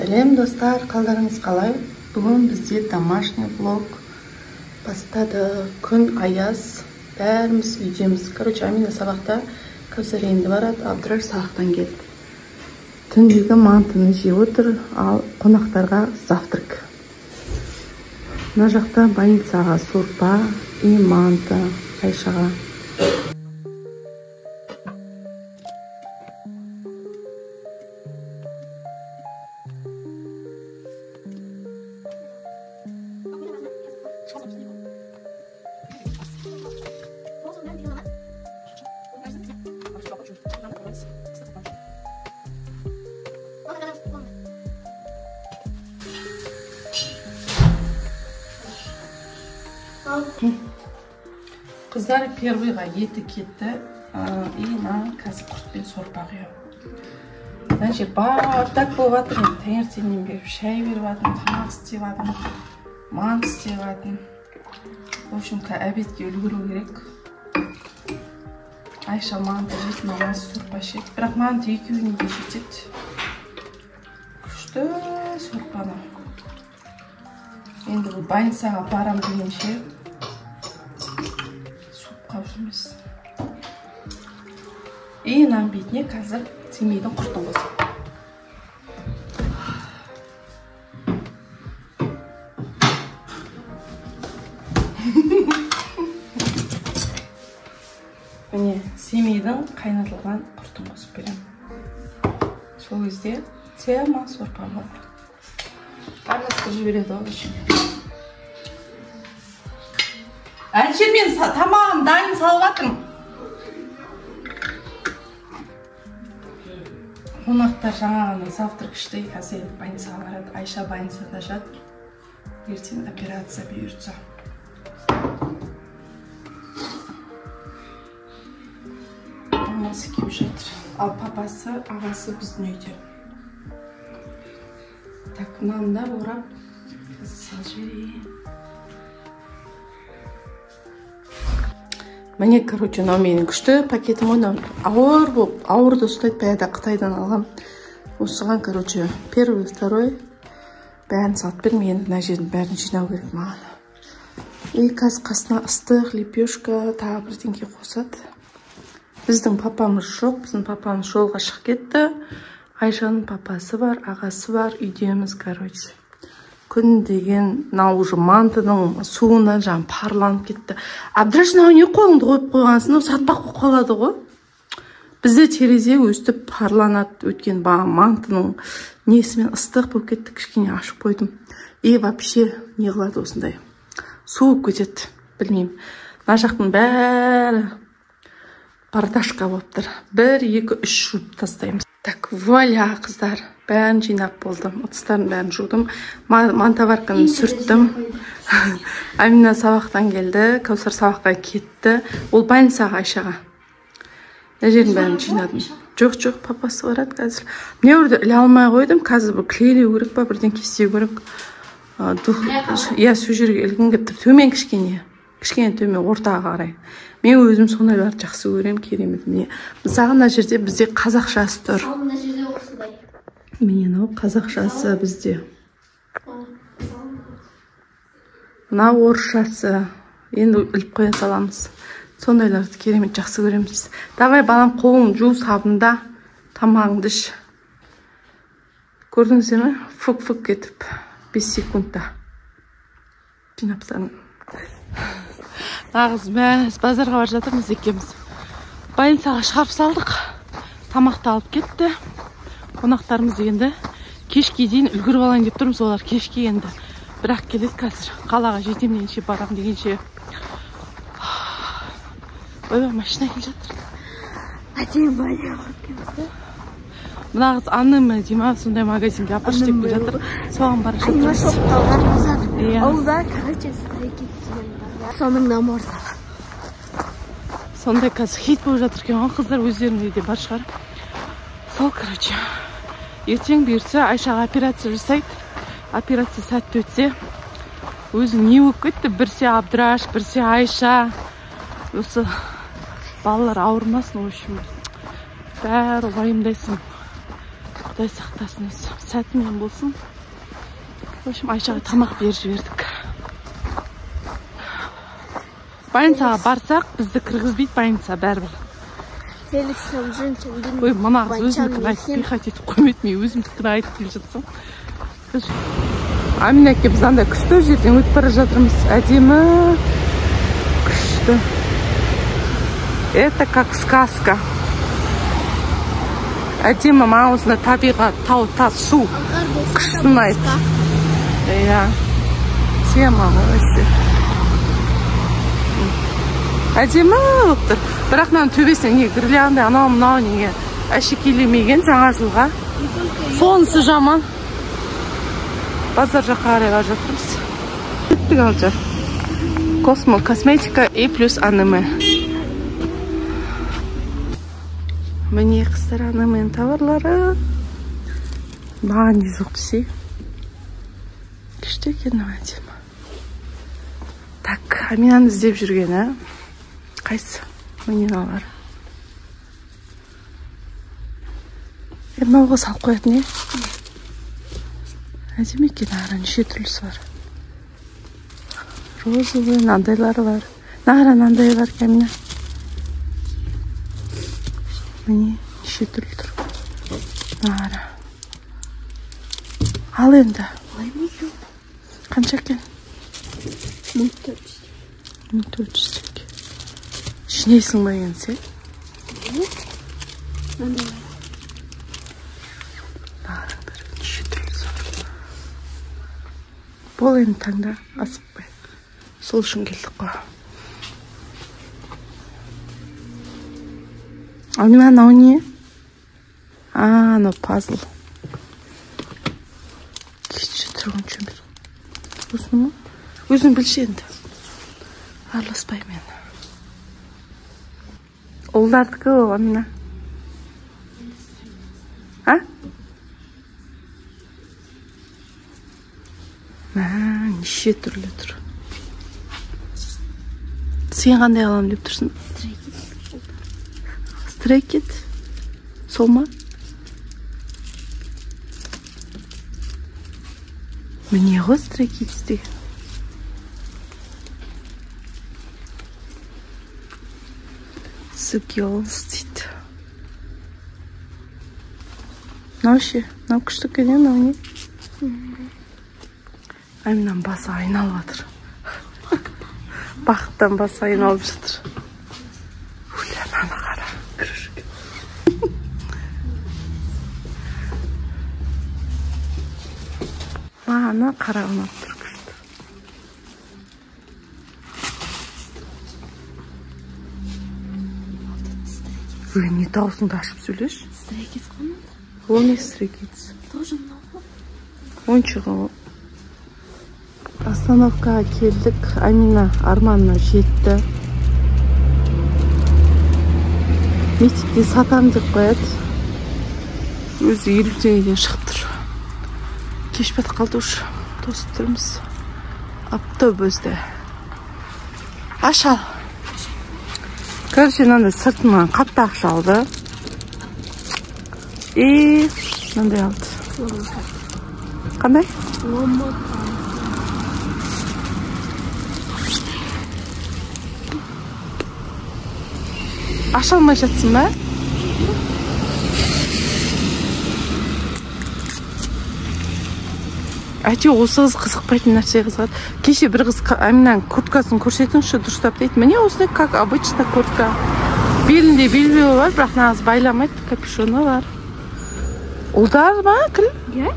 Сәлем достар, қалдарыңыз қалай? Бүгін бізде домашний влог бастады. Күн аяз, бәріміз үйдеміз. Короче, Амина сабақта, Кәусар енді барады, Абдыраш сабақтан келді. Түндегі мантыны жеп отыр, ал қонақтарға завтрак. Мына жақта больницаға сорпа и манты Айшаға. Қыздар первыйға еті кетті, и мына қазір құртпен сорпа құямын. Мына жер бардак болып жатыр, енді таңертеңнен бері шай беріп жатырмын, тамақ істеп жатырмын, манты істеп жатырмын. В общем, обедке үлгеру керек. Айша манты жейді, мамасы сорпа ішеді. Бірақ манты екеуіне де жетеді. Күшті сорпаны. Енді бұл больницаға барам дегенше жүрмес. И мынаның бетіне қазір семейдің құртын қосамын. Міне, семейдің қайнатылған құртын қосып беремін. Сол кезде тема сорпа болады. Араластырып жібереді ғой ішіне. Әлішер, мен тамағым дайын салып жатырмын. Қонақтар жаңа ғана завтрак ішті, қазір енді больницаға барады. Айша больницада жатыр. Ертең операция бұйыртса. Мамасы екеуі жатыр. Ал папасы, ағасы біздің үйде. Так, мынаны да орап қазір салып жіберейін. Міне, короче, мынау менің күшті пакетім ғой, мынау ауыр болып, ауырды ұстайды, баяғыда Қытайдан алғам. Осыған, короче, первый, второй бәрін салып бердім. Енді мына жердің бәрін жинау керек маған. И қазір қасына ыстық лепешка, тағы бірдеңке қосады. Біздің папамыз жоқ, біздің папамыз жолға шығып кетті. Айшаның папасы бар, ағасы бар, үйдеміз, короче. Күн деген, мынау уже мантының суынан жаңа парланып кетті. Абдыраш, мынау не қолыңды қойып қойғансың, мынау сатпақ болып қалады ғой. Бізде терезе өстіп парланады, өткен мантының несімен ыстық болып кетті, кішкене ашып қойдым. И вообще не қылады осындай. Суып кетеді, білмеймін. Мына жақтың бәрі бардашка болып тұр. 1, 2, 3 жуып тастаймыз. Так, вуаля, қыздар, бәрін жинап болдым. Ыдыстардың бәрін жудым. Мантоварканы сүрттім. Амина сабақтан келді, Кәусар сабаққа кетті. Ол больницаға, Айшаға. Мына жердің бәрін жинадым. Жоқ, жоқ, папасы барады қазір. Мына жерді іле алмай қойдым. Қазір бір клейлеу керек па, бірден кестеу керек. Иә, сол жерге ілгім келіп тұр. Төмен кішкене. Кішкене төмен, ортаға қарай. Мен өзім сондайларды жақсы көремін, керемет. Міне, мысалы, мына жерде бізде қазақшасы тұр. Ал мына жерде осындай. Міне, мынау қазақшасы бізде. Мынау орысшасы. Енді іліп қоя саламыз. Сондайларды керемет жақсы көреміз. Давай, балам, қолың жу сабында, тамағыңды іш. Көрдіңіздер ме? Фук-фук кетіп 5 секундта жинап тастадым. Нағыз мәз базарға бара жатырмыз екеуміз. Больницаға шығарып салдық. Тамақты алып кетті. Қонақтарымыз енді кешке дейін үлгеріп алайын деп тұрмыз. Олар кешке енді бірақ келеді қазір. Қалаға жетем дегенше, барам дегенше. Ойбай, машина келе жатыр. Әдемі базарға барып келеміз да. Мына қыз Аныма дей ма, сондай магазинге апаршы деп келе жатыр. Соған бара жатырмыз. Анима шопқа бар базар. Иә. Ауылда, короче, Стрейкидс деген бар. Соның наморда. Сондай қазір хит болып жатыр екен ғой, қыздар, өздерінде де бар шығар. Сол, короче, ертең бұйыртса Айшаға операция жасайды. Операция сәтті өтсе, өзі не болып кетті? Бірсе Абдыраш, бірсе Айша. Осы балалар ауырмасын, в общем, бәрі уайымдайсың. Құдай сақтасын, сәтімен болсын. В общем, Айшаға тамақ беріп жібердік. Больницаға барсақ, бізді кіргізбейді больница бәрібір. Ой, мына қыз өзінікін айтып, пихать етіп қоймайды, мен өзімдікін айтып келе жатсам. Амина әке, біз андай күшті жерден өтіп бара жатырмыз. Әдемі, күшті. Это как сказка. Әдемі, маған осындай табиғат, тау, тас, су. Күшті ұнайды. Иә, тема ғой вообще. Әдемі болып тұр. Бірақ мынаның төбесіне не гирлянда, анау мынау неге әшекейлемеген жаңа жылға. Сонысы жаман. Базар жаққа қарай бара жатырмыз. Кеттік Алжар. Космо косметика и плюс аниме. Міне қыздар анименің товарлары. Маған не жоқ десе. Күшті екен әдемі. Так, Аминаны іздеп жүргені. Қайсы? Міне мыналар. Мынауға салып қоятын, не? Әдемі екен, ара неше түрлісі бар. Розовый, мынандайлары бар. Мына мынандай бар екен, міне. Міне неше түрлі тұр. Мына. Ал енді. Қанша екен? 1400. 1400 теңге. Жинайсың ба енді сен? Қараңдар, неше түрлісі бар. Бол енді таңда, асықпай. Сол үшін келдік қой. Ал мынау не? А, анау пазл. Кеші тұрған емес. Осыны ма? Өзің білші енді. Араласпаймын мен. Ұлдардікі ол, Амина. А? Мә, неше түрлі тұр. Сен қандай аламын деп тұрсың? Stray Kids. Сол ма? Міне ғой Stray Kids деген. Girls дейді. Мынау ше, мынау күшті екен, мынау не? Аминаның басы айналып жатыр. Бақыттан басы айналып жатыр. Өлә, мынаны қара. Маған қара ұнап тұр күшті. Ой, не даусыңды ашып сөйлеші. Stray Kids қой мынада. Ол не Stray Kids? Тоже мынау ғой. Ойыншығы ғой. Остановкаға келдік. Амина арманына жетті. Мектепте сатам деп қояды. Өзі 50 теңгеден шығып тұр. Кеш батып қалды уж. Тосып тұрмыз. Автобусте. Ашал. Короче, мынандай сыртынан қатты ақша алды. И мынандай алды. Қандай? Аша алмай жатсың ба? Әйтеуір осы қыз қызықпайтын нәрсе қызығады. Кеше бір қыз Аминаның курткасын көрсетіңізші дұрыстап дейді. Міне осындай, как обычно, куртка. Белінде белбеуі бар, бірақ нағыз байламайды, капюшоны бар. Ұлдар ма, кіл? Иә.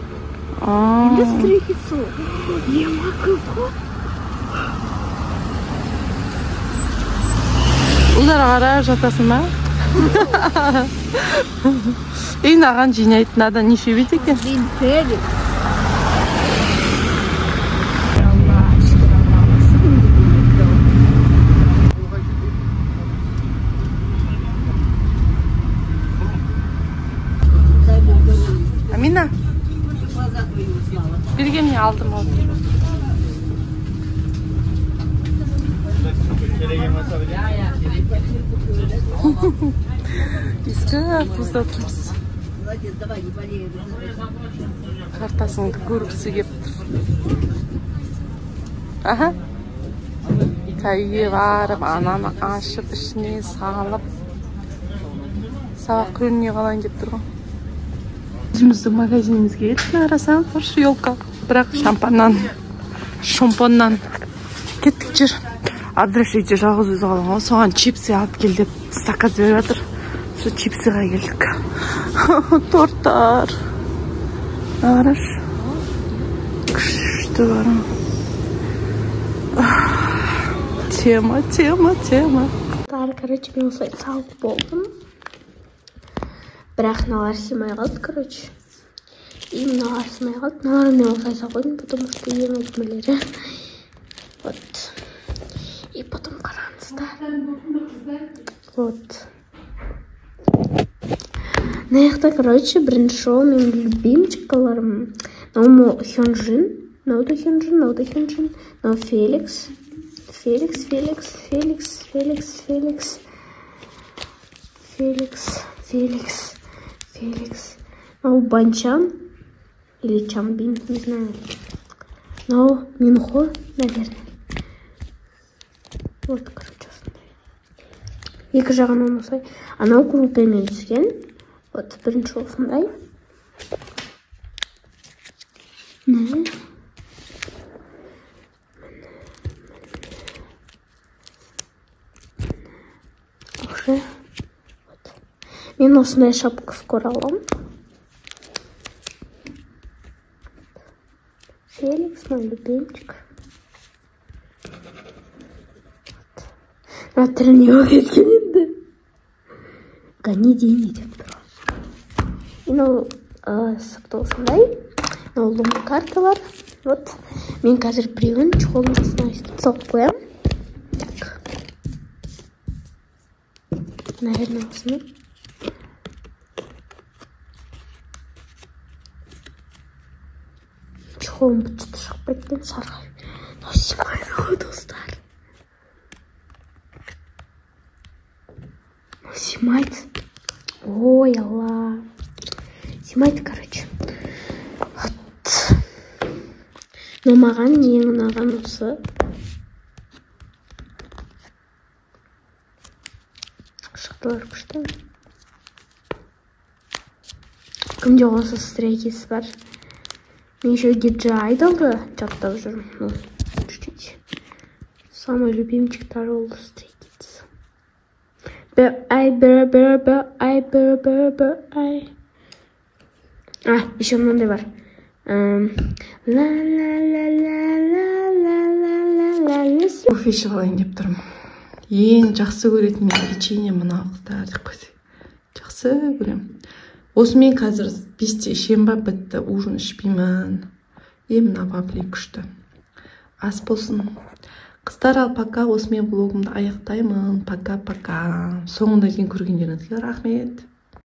Енді Stray Kids ол. Ема көп қой. Ұлдарға қарап жатасың ба? Ей, мынаған жинайтын адам неше бет екен? Амина, бергеніне алдым ол. Ескі автобуста отырмыз. Молодец, давай, не болей. Картасыңды көргісі келіп тұр. Аха. Үйге барып, ананы ашып, ішіне салып, сабақ күніне қалайын деп тұр ғой. Өзіміздің магазинімізге келдік, қарасаң, тұршы елка. Бірақ шампаннан кеттік жүр. Абдраш үйде жалғыз өзі қалған ғой, соған чипсы алып кел деп заказ беріп жатыр. Сол чипсыға келдік. Торттар. Қарашы. Күшті бар. Тема, тема, тема. Короче, мен осылай салып болдым. Бірақ мыналар сыймай қалды, короче. И мыналар сыймай қалды. Мыналар мен осылай салып қойдым, потому что ең әдемілері. Вот. И потом қараңыздар. Вот. Мына жақта, короче, бірінші жолы менің любимчикаларым. Мынау Хёнджин, мынау да Хёнджин, мынау да Хёнджин, мынау Феликс. Феликс, Феликс, Феликс, Феликс, Феликс, Феликс, Феликс, Феликс. Мынау Банчан или Чанбин, не знаю. Мынау Минхо, наверное. Вот, короче, осындай. Екі жағынан осылай. Анау группамен түскен. Вот, бірінші осындай. Не? Уже. Вот. Мен осындай шапка скоро аламын. Феликс, мой любимчик. Вот. Мына түрі не болып кеткен енді? Гони деньги деп тұр. Мынау сырты осындай. Мынау лом карталар. Вот. Мен қазір біреуін чехолдың астына салып қоямын. Так. Наверное, осыны. Чехолым быт-шыты шығып кеткен, сарғайып. Мынау сыймайды ғой, достар. Мынау сыймайды. Ой, алла. Сыймайды, короче. Вот. Но маған ең ұнаған осы. Шықтылар күшті. Кімде осы Stray Kids бар? Мен еще DJ Idol'ды жаттап жүрмін. Ну, чуть-чуть. Самый любимчиктар ол Stray Kids. Б, ай, б, б, б, ай, б, б, б, ай. А, еще мынандай бар. Ла, ла, ла, ла, ла, ла, ла, ла, ла, ла. Кофе ішіп алайын деп тұрмын. Ең жақсы көретін менің печенье мынау қыздар деп қойсай. Жақсы көремін. Осы мен қазір 5-те ішем ба, бітті, ужин ішпеймін. Е, мына вафли күшті. Ас болсын. Қыздар, ал пока осымен влогымды аяқтаймын. Пока-пока. Соңына дейін көргендеріңізге рахмет.